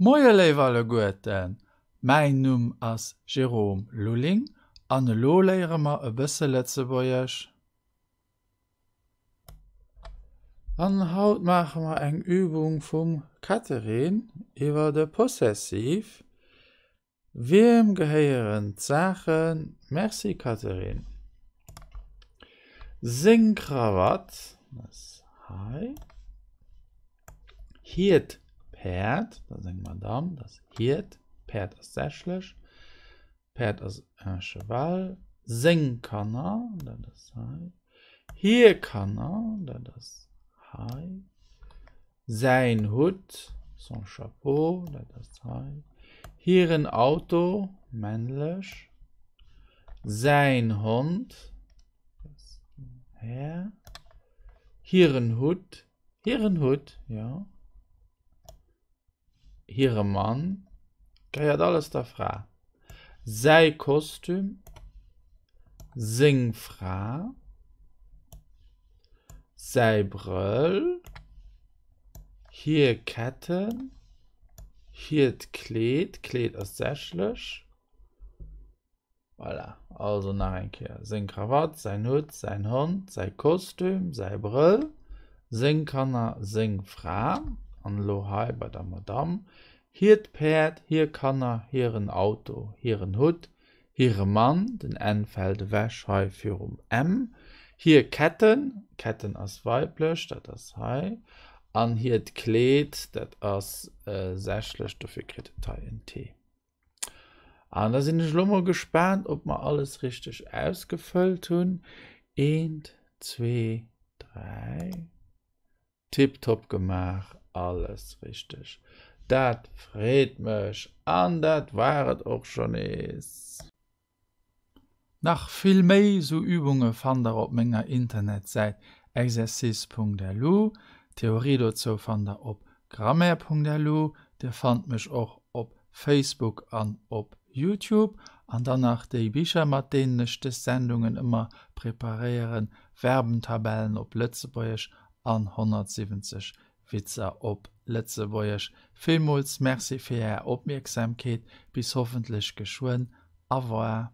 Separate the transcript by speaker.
Speaker 1: Moie léif alleguerten, mäin Numm ass Jérôme Lulling an elo léiere mer e bësse Lëtzebuergesch. An haut maache mer eng Übung vum Catherine iwwer de Possessiv. Wiem gehéieren d'Saachen? Merci Catherine. Seng Krawatt ass hei. Hiert Päerd, dat ass eng Madame, dat ass hiert Päerd ass sächlech. Päerd ass un cheval. Seng Kanner, dat ass hei. Hir Kanner, dat ass hei. Säin Hutt, son chapeau, dat ass hei. Hiren Auto, männlech. Säin Hond, dat ass den Här. Hiren Hutt, hiren Hutt, jo. Hire Mann, gehéiert alles der Fra. Säi Kostüm, seng Fra, säi Brëll, hir Ketten, hiert Kleed, Kleed ass sächlech. Voilà, also nach eng Kéier, seng Krawatt, säin Hutt, säin Hond, säi Kostüm, säi Brëll, seng Kanner, seng Fra, an elo hei bei der Madamm, hiert Päerd, hir Kanner, hiren Auto, hiren Hutt, hire Mann, den N fält ewech hei virum M, hir Ketten, Ketten ass weiblech, dat ass hei, an hiert Kleed, dat ass sächlech, dofir kritt et hei en T. An da sinn ech elo mol gespaant, ob mer alles richteg ausgefëllt hunn. Eent, zwee, dräi. Tiptop gemaach, alles richteg. Dat freet mech. An dat war et och scho nees. Nach vill méi sou Übunge fannt der op menger Internetsäit exercice.lu. D'Theorie dozou fannt der op grammaire.lu. Dir fannt mech och op Facebook an op Youtube. An dann nach déi Bicher mat deenen ech des Sendungen ëmmer preparéieren, Verbentabellen op Lëtzebuergesch an 170 Witzer op Lëtzebuergesch. Villmools Merci fir Är Opmierksamkeet. Bis hoffentlech geschwënn. Au revoir.